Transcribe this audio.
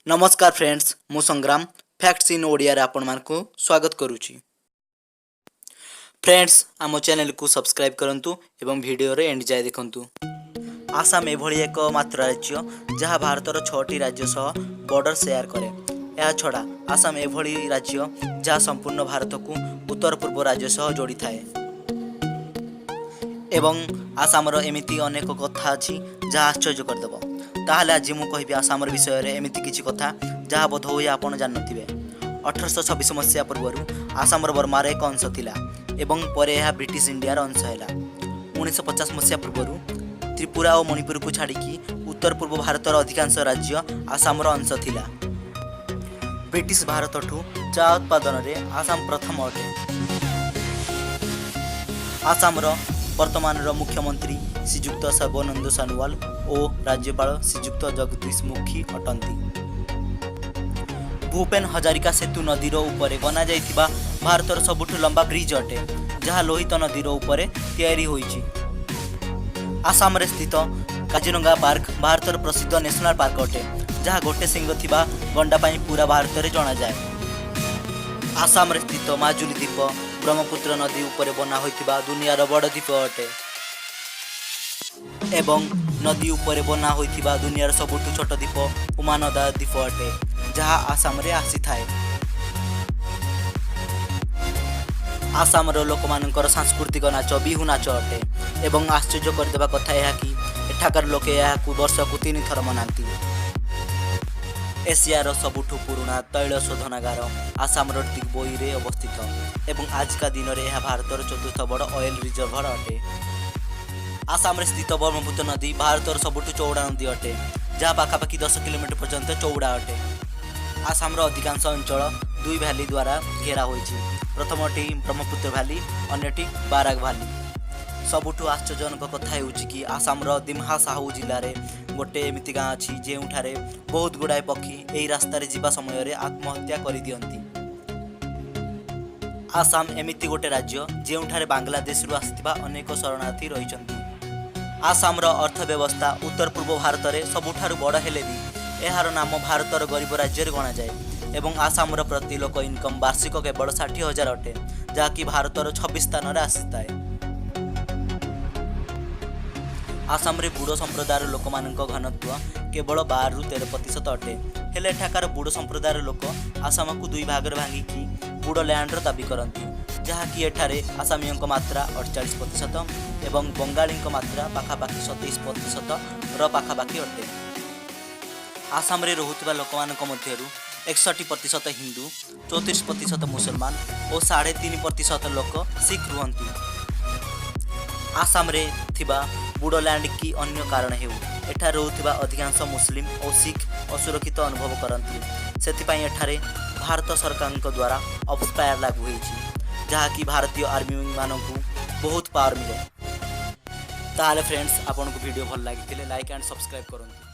ନମସ୍କାର ଫ୍ରେଣ୍ଡସ୍, ମୁଁ ସଂଗ୍ରାମ, facts in ଓଡ଼ିଆରେ ଆପଣମାନଙ୍କୁ ସ୍ୱାଗତ କରୁଛି। ଫ୍ରେଣ୍ଡସ୍, ଆମ ଚ୍ୟାନେଲକୁ ସବସ୍କ୍ରାଇବ୍ କରନ୍ତୁ ଏବଂ ଭିଡ଼ିଓର ଏଣ୍ଡ ଯାଏ ଦେଖନ୍ତୁ। ଆସାମ ଏଭଳି ଏକ ମାତ୍ର ରାଜ୍ୟ, ଯାହା ଭାରତର ଛଅଟି ରାଜ୍ୟ ସହ ବର୍ଡ଼ର ସେୟାର କରେ। ଏହା ଛଡ଼ା ଆସାମ ଏଭଳି ରାଜ୍ୟ, ଯାହା ସମ୍ପୂର୍ଣ୍ଣ ଭାରତକୁ ଉତ୍ତର ପୂର୍ବ ରାଜ୍ୟ ସହ ଯୋଡ଼ିଥାଏ। ଏବଂ ଆସାମର ଏମିତି ଅନେକ କଥା ଅଛି, ଯାହା ଆଶ୍ଚର୍ଯ୍ୟ କରିଦେବ। ତାହେଲେ ଆଜି ମୁଁ କହିବି ଆସାମର ବିଷୟରେ ଏମିତି କିଛି କଥା, ଯାହା ବୋଧହୁଏ ଆପଣ ଜାଣିନଥିବେ। 1826 ମସିହା ପୂର୍ବରୁ ଆସାମର ବର୍ମାର ଏକ ଅଂଶ ଥିଲା ଏବଂ ପରେ ଏହା ବ୍ରିଟିଶ ଇଣ୍ଡିଆର ଅଂଶ ହେଲା। 1950 ମସିହା ପୂର୍ବରୁ ତ୍ରିପୁରା ଓ ମଣିପୁରକୁ ଛାଡ଼ିକି ଉତ୍ତର ପୂର୍ବ ଭାରତର ଅଧିକାଂଶ ରାଜ୍ୟ ଆସାମର ଅଂଶ ଥିଲା। ବ୍ରିଟିଶ ଭାରତଠୁ ଚା ଉତ୍ପାଦନରେ ଆସାମ ପ୍ରଥମ ଅଟେ। ଆସାମର ବର୍ତ୍ତମାନର ମୁଖ୍ୟମନ୍ତ୍ରୀ ଶ୍ରୀଯୁକ୍ତ ସର୍ବାନନ୍ଦ ସୋନୋୱାଲ ଓ ରାଜ୍ୟପାଳ ଶ୍ରୀଯୁକ୍ତ ଜଗଦୀଶ ମୁଖୀ ଅଟନ୍ତି। ଭୂପେନ ହଜାରିକା ସେତୁ ନଦୀର ଉପରେ ବନାଯାଇଥିବା ଭାରତର ସବୁଠୁ ଲମ୍ବା ବ୍ରିଜ୍ ଅଟେ, ଯାହା ଲୋହିତ ନଦୀର ଉପରେ ତିଆରି ହୋଇଛି। ଆସାମରେ ସ୍ଥିତ କାଜିରଙ୍ଗା ପାର୍କ ଭାରତର ପ୍ରସିଦ୍ଧ ନ୍ୟାସନାଲ ପାର୍କ ଅଟେ, ଯାହା ଗୋଟେ ଶିଙ୍ଗ ଥିବା ଗଣ୍ଡା ପାଇଁ ପୁରା ଭାରତରେ ଜଣାଯାଏ। ଆସାମରେ ସ୍ଥିତ ମାଜୁଲି ଦ୍ୱୀପ ବ୍ରହ୍ମପୁତ୍ର ନଦୀ ଉପରେ ବନା ହୋଇଥିବା ଦୁନିଆର ବଡ଼ ଦ୍ୱୀପ ଅଟେ ଏବଂ ନଦୀ ଉପରେ ବନା ହୋଇଥିବା ଦୁନିଆର ସବୁଠୁ ଛୋଟ ଦ୍ୱୀପ ଉମାନନ୍ଦା ଦ୍ୱୀପ ଅଟେ, ଯାହା ଆସାମରେ ଆସିଥାଏ। ଆସାମର ଲୋକମାନଙ୍କର ସାଂସ୍କୃତିକ ନାଚ ବିହୁ ନାଚ ଅଟେ ଏବଂ ଆଶ୍ଚର୍ଯ୍ୟ କରିଦେବା କଥା ଏହା କି ଏଠାକାର ଲୋକେ ଏହାକୁ ବର୍ଷକୁ ତିନି ଥର ମନାନ୍ତି। ଏସିଆର ସବୁଠୁ ପୁରୁଣା ତୈଳ ଶୋଧନାଗାର ଆସାମର ଦିଗବୋଇରେ ଅବସ୍ଥିତ ଏବଂ ଆଜିକା ଦିନରେ ଏହା ଭାରତର ଚତୁର୍ଥ ବଡ଼ ଅଏଲ ରିଜର୍ଭର ଅଟେ। ଆସାମରେ ସ୍ଥିତ ବ୍ରହ୍ମପୁତ୍ର ନଦୀ ଭାରତର ସବୁଠୁ ଚଉଡ଼ା ନଦୀ ଅଟେ, ଯାହା ପାଖାପାଖି 10 କିଲୋମିଟର ପର୍ଯ୍ୟନ୍ତ ଚଉଡ଼ା ଅଟେ। ଆସାମର ଅଧିକାଂଶ ଅଞ୍ଚଳ ଦୁଇ ଭ୍ୟାଲି ଦ୍ୱାରା ଘେରା ହୋଇଛି। ପ୍ରଥମଟି ବ୍ରହ୍ମପୁତ୍ର ଭ୍ୟାଲି, ଅନ୍ୟଟି ବାରାକ ଭ୍ୟାଲି। ସବୁଠୁ ଆଶ୍ଚର୍ଯ୍ୟଜନକ କଥା ହେଉଛି କି ଆସାମର ଦିମା ସାହୁ ଜିଲ୍ଲାରେ ଗୋଟେ ଏମିତି ଗାଁ ଅଛି, ଯେଉଁଠାରେ ବହୁତ ଗୁଡ଼ାଏ ପକ୍ଷୀ ଏହି ରାସ୍ତାରେ ଯିବା ସମୟରେ ଆତ୍ମହତ୍ୟା କରିଦିଅନ୍ତି। ଆସାମ ଏମିତି ଗୋଟେ ରାଜ୍ୟ, ଯେଉଁଠାରେ ବାଂଲାଦେଶରୁ ଆସିଥିବା ଅନେକ ଶରଣାର୍ଥୀ ରହିଛନ୍ତି। ଆସାମର ଅର୍ଥ ବ୍ୟବସ୍ଥା ଉତ୍ତର ପୂର୍ବ ଭାରତରେ ସବୁଠାରୁ ବଡ଼ ହେଲେ ବି ଏହାର ନାମ ଭାରତର ଗରିବ ରାଜ୍ୟରେ ଗଣାଯାଏ ଏବଂ ଆସାମର ପ୍ରତି ଲୋକ ଇନକମ୍ ବାର୍ଷିକ କେବଳ 60,000 ଅଟେ, ଯାହାକି ଭାରତର 26 ସ୍ଥାନରେ ଆସିଥାଏ। ଆସାମରେ ବୋଡୋ ସମ୍ପ୍ରଦାୟର ଲୋକମାନଙ୍କ ଘନତ୍ୱ କେବଳ 12ରୁ 13% ଅଟେ। ହେଲେ ଏଠାକାର ବୋଡୋ ସମ୍ପ୍ରଦାୟର ଲୋକ ଆସାମକୁ ଦୁଇ ଭାଗରେ ଭାଙ୍ଗିକି ବୋଡୋ ଲ୍ୟାଣ୍ଡର ଦାବି କରନ୍ତି, ଯାହାକି ଏଠାରେ ଆସାମୀୟଙ୍କ ମାତ୍ରା 48% ଏବଂ ବଙ୍ଗାଳୀଙ୍କ ମାତ୍ରା ପାଖାପାଖି 27%ର ପାଖାପାଖି ଅଟେ। ଆସାମରେ ରହୁଥିବା ଲୋକମାନଙ୍କ ମଧ୍ୟରୁ 61% ହିନ୍ଦୁ, 34% ମୁସଲମାନ ଓ 3.5% ଲୋକ ଶିଖ ରୁହନ୍ତି। ଆସାମରେ ଥିବା ବୋଡୋଲ୍ୟାଣ୍ଡ କି ଅନ୍ୟ କାରଣ ହେଉ, ଏଠାରେ ରହୁଥିବା ଅଧିକାଂଶ ମୁସଲିମ ଓ ଶିଖ ଅସୁରକ୍ଷିତ ଅନୁଭବ କରନ୍ତି। ସେଥିପାଇଁ ଏଠାରେ ଭାରତ ସରକାରଙ୍କ ଦ୍ୱାରା ଆଫ୍ସ୍ପା ଲାଗୁ ହୋଇଛି, ଯାହାକି ଭାରତୀୟ ଆର୍ମିମାନଙ୍କୁ ବହୁତ ପାୱାର ମିଳେ। ତାହେଲେ ଫ୍ରେଣ୍ଡସ୍, ଆପଣଙ୍କୁ ଭିଡ଼ିଓ ଭଲ ଲାଗିଥିଲେ ଲାଇକ୍ ଆଣ୍ଡ ସବସ୍କ୍ରାଇବ୍ କରନ୍ତୁ।